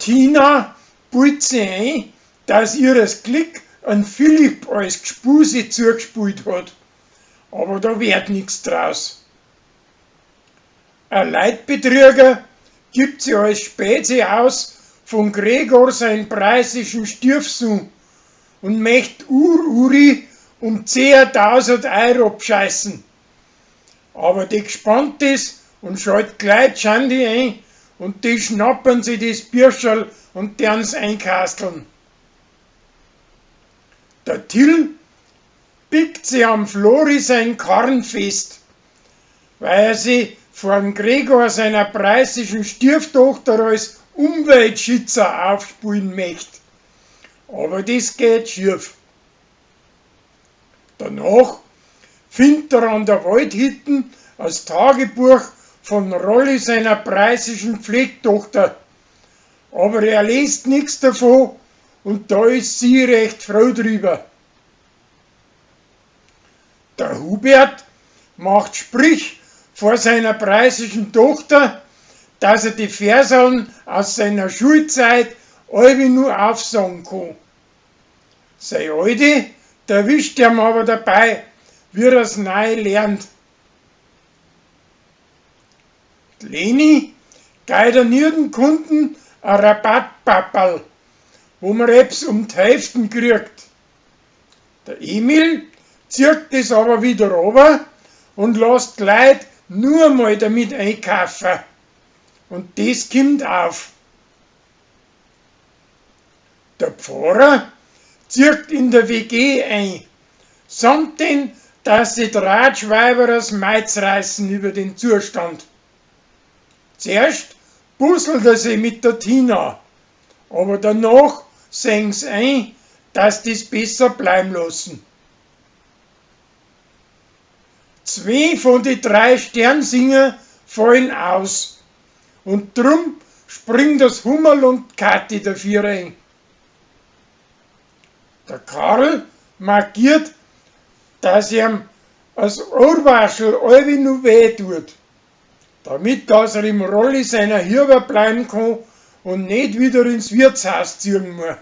Tina bildt si ein, dass ihres Glick an Philipp als Gspusi zugspielt hat, aber da werd nix draus. Ein Leitbetrüger gibt sie als Spezi aus von Gregor sein preußischen Stiefsohn und möcht Ur-Uri um 10.000 Euro bscheißen. Aber die gespannt ist und schalt gleich die Schande ein und die schnappern sie das Bürscherl und dern's einkasteln. Der Till pickt sie am Flori sein Karren fest, weil er sie vor Gregor seiner preußischen Stieftochter als Umweltschützer aufspulen möcht. Aber das geht schief. Danach findet er an der Waldhütten das Tagebuch von Rolli seiner preußischen Pflegtochter. Aber er liest nix davon und da ist sie recht froh drüber. Der Hubert macht Sprich vor seiner preußischen Tochter, dass er die Verseln aus seiner Schulzeit allweil nur aufsagen kann. Sei Alte, der wischt ihm aber dabei, wie er's neu lernt. Die Leni geht an jeden Kunden ein Rabattpapperl, wo man ebbs um die Hälften kriegt. Der Emil zieht das aber wieder runter und lässt die Leut nur mal damit einkaufen. Und das kommt auf. Der Pfarrer zieht in der WG ein, samt den, dass sie die Ratschweiber das Maiz reißen über den Zustand. Zuerst puzzelt er sie mit der Tina, aber danach sehen sie ein, dass die's besser bleiben lassen. Zwei von die drei Sternsinger fallen aus und drum springt das Hummerl und Kathi dafür ein. Der Karl markiert, dass ihm das Ohrwaschel allweil noch weh tut, damit dass er im Rolli seiner Hirber bleiben kann und nicht wieder ins Wirtshaus ziehen muss.